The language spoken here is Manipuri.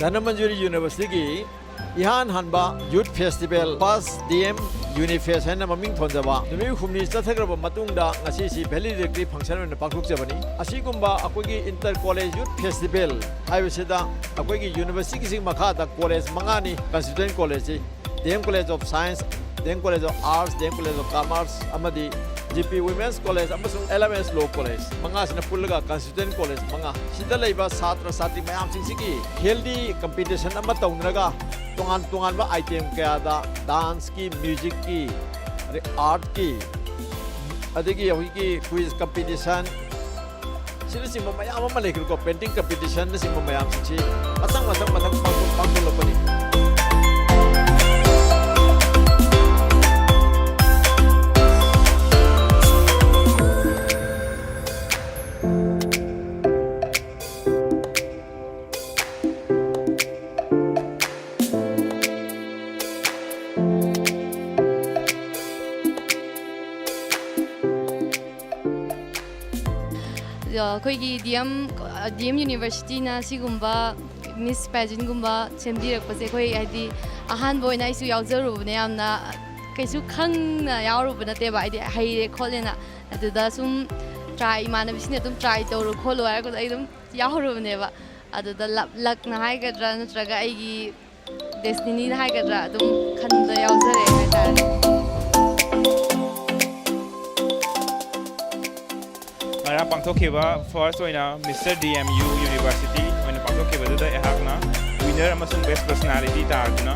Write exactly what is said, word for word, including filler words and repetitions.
ꯑꯅꯥ ꯃꯟꯖꯨꯔꯤ ꯌꯨꯅꯤꯚꯔꯁꯤꯇꯤꯒꯤ ꯏꯍꯥꯟ ꯍꯥꯟꯕ ꯌꯨꯠ ꯐꯦꯁꯇꯤꯚꯦꯜ, ꯐꯥꯔꯁ ꯗꯤ ꯑꯦꯝ ꯌꯨꯅꯤꯐꯦꯁ ꯍꯥꯏꯅ ꯃꯃꯤꯡ ꯊꯣꯟꯖꯕ, ꯅꯨꯃꯤꯠ ꯍꯨꯝꯅꯤ ꯆꯠꯊꯈ꯭ꯔꯕ ꯃꯇꯨꯡꯗ ꯉꯁꯤꯁꯤ ꯚꯦꯂꯤꯗꯤꯛꯇꯔꯤ ꯐꯪꯁꯟ ꯑꯣꯏꯅ ꯄꯥꯡꯊꯣꯛꯆꯕꯅꯤ꯫ ꯑꯁꯤꯒꯨꯝꯕ ꯑꯩꯈꯣꯏꯒꯤ ꯏꯟꯇꯔ ꯀꯣꯂꯦꯖ ꯌꯨꯠ ꯐꯦꯁꯇꯤꯚꯦꯜ ꯍꯥꯏꯕꯁꯤꯗ ꯑꯩꯈꯣꯏꯒꯤ ꯌꯨꯅꯤꯚꯔꯁꯤꯇꯤꯒꯤ ꯃꯈꯥꯗ ꯀꯣꯂꯦꯖ ꯃꯉꯥꯅꯤ ꯀꯟꯁꯇꯤꯇ꯭ꯌꯨꯌꯦꯟꯠ ꯀꯣꯂꯦꯖꯁꯤ: D M college of science, D M college of arts, D M college of commerce ꯑꯃꯗꯤ ꯖꯤ ꯄꯤ ꯋꯨꯃꯦꯟꯁ ꯀꯣꯂꯦꯖ ꯑꯃꯁꯨꯡ L M S law college ꯃꯉꯥꯁꯤꯅ ꯄꯨꯜꯂꯒ ꯀꯟꯁꯇꯤꯇ꯭ꯌꯨꯌꯦꯟꯠ ꯀꯣꯂꯦꯖ ꯃꯉꯥ, ꯁꯤꯗ ꯂꯩꯕ ꯁꯥꯇ꯭ꯔ ꯁꯥꯇ꯭ꯔꯤ ꯃꯌꯥꯝꯁꯤꯡꯁꯤꯒꯤ ꯍꯦꯜꯗꯤ ꯀꯝꯄꯤꯇꯤꯁꯟ ꯑꯃ ꯇꯧꯅꯔꯒ ꯇꯣꯉꯥꯟ ꯇꯣꯉꯥꯟꯕ ꯑꯥꯏꯇꯦꯝ ꯀꯌꯥꯗ ꯗꯥꯟꯁꯀꯤ, ꯃ꯭ꯌꯨꯖꯤꯛꯀꯤ, ꯑꯗꯩ ꯑꯥꯔꯠꯀꯤ, ꯑꯗꯒꯤ ꯑꯩꯈꯣꯏꯒꯤ ꯀ꯭ꯋꯤꯖ ꯀꯝꯄꯤꯇꯤꯁꯟ, ꯁꯤꯅꯆꯤꯡꯕ ꯃꯌꯥꯝ ꯑꯃ ꯂꯩꯈ꯭ꯔꯦꯀꯣ, ꯄꯦꯟꯇꯤꯡ ꯀꯝꯄꯤꯇꯤꯁꯟꯅꯆꯤꯡꯕ ꯃꯌꯥꯝꯁꯤꯡꯁꯤ ꯃꯊꯪ ꯃꯊꯪ ꯃꯊꯪ ꯄꯥꯡꯊꯣꯛ-, ꯄꯥꯡꯊꯣꯛꯂꯛꯄꯅꯤ꯫ ꯑꯩꯈꯣꯏꯒꯤ ꯗꯤ ꯑꯦꯝ, ꯗꯤ ꯑꯦꯝ ꯌꯨꯅꯤꯚꯔꯁꯤꯇꯤꯅ ꯁꯤꯒꯨꯝꯕ ꯃꯤꯁ ꯄꯦꯖꯦꯟꯒꯨꯝꯕ ꯁꯦꯝꯕꯤꯔꯛꯄꯁꯦ, ꯑꯩꯈꯣꯏ ꯍꯥꯏꯗꯤ ꯑꯍꯥꯟꯕ ꯑꯣꯏꯅ ꯑꯩꯁꯨ ꯌꯥꯎꯖꯔꯨꯕꯅꯦ, ꯌꯥꯝꯅ ꯀꯩꯁꯨ ꯈꯪꯅ ꯌꯥꯎꯔꯨꯕ ꯅꯠꯇꯦꯕ, ꯍꯥꯏꯗꯤ ꯍꯩꯔꯦ ꯈꯣꯠꯂꯦꯅ꯫ ꯑꯗꯨꯗ ꯁꯨꯝ ꯇ꯭ꯔꯥꯏ, ꯏꯃꯥꯟꯅꯕꯤꯁꯤꯡꯅ ꯑꯗꯨꯝ ꯇ꯭ꯔꯥꯏ ꯇꯧꯔꯣ ꯈꯣꯠꯂꯣ ꯍꯥꯏꯔꯛꯄꯗ ꯑꯩ ꯑꯗꯨꯝ ꯌꯥꯎꯔꯨꯕꯅꯦꯕ꯫ ꯑꯗꯨꯗ ꯂꯞ-, ꯂꯛꯅ ꯍꯥꯏꯒꯗ꯭ꯔꯥ ꯅꯠꯇ꯭ꯔꯒ ꯑꯩꯒꯤ ꯗꯦꯁꯇꯤꯅꯤꯅ ꯍꯥꯏꯒꯗ꯭ꯔꯥ, ꯑꯗꯨꯝ ꯈꯟꯕ ꯌꯥꯎꯖꯔꯦ ꯍꯥꯏꯇꯥꯔꯦ꯫ ꯉꯔꯥꯡ ꯄꯥꯡꯊꯣꯛꯈꯤꯕ ꯐꯥꯔꯁ ꯑꯣꯏꯅ mister D M U university ꯑꯣꯏꯅ ꯄꯥꯡꯊꯣꯛꯈꯤꯕꯗꯨꯗ ꯑꯩꯍꯥꯛꯅ ꯋꯤꯅꯔ ꯑꯃꯁꯨꯡ ꯕꯦꯁ ꯄꯔꯁꯅꯥꯂꯤꯇꯤ ꯇꯥꯗꯨꯅ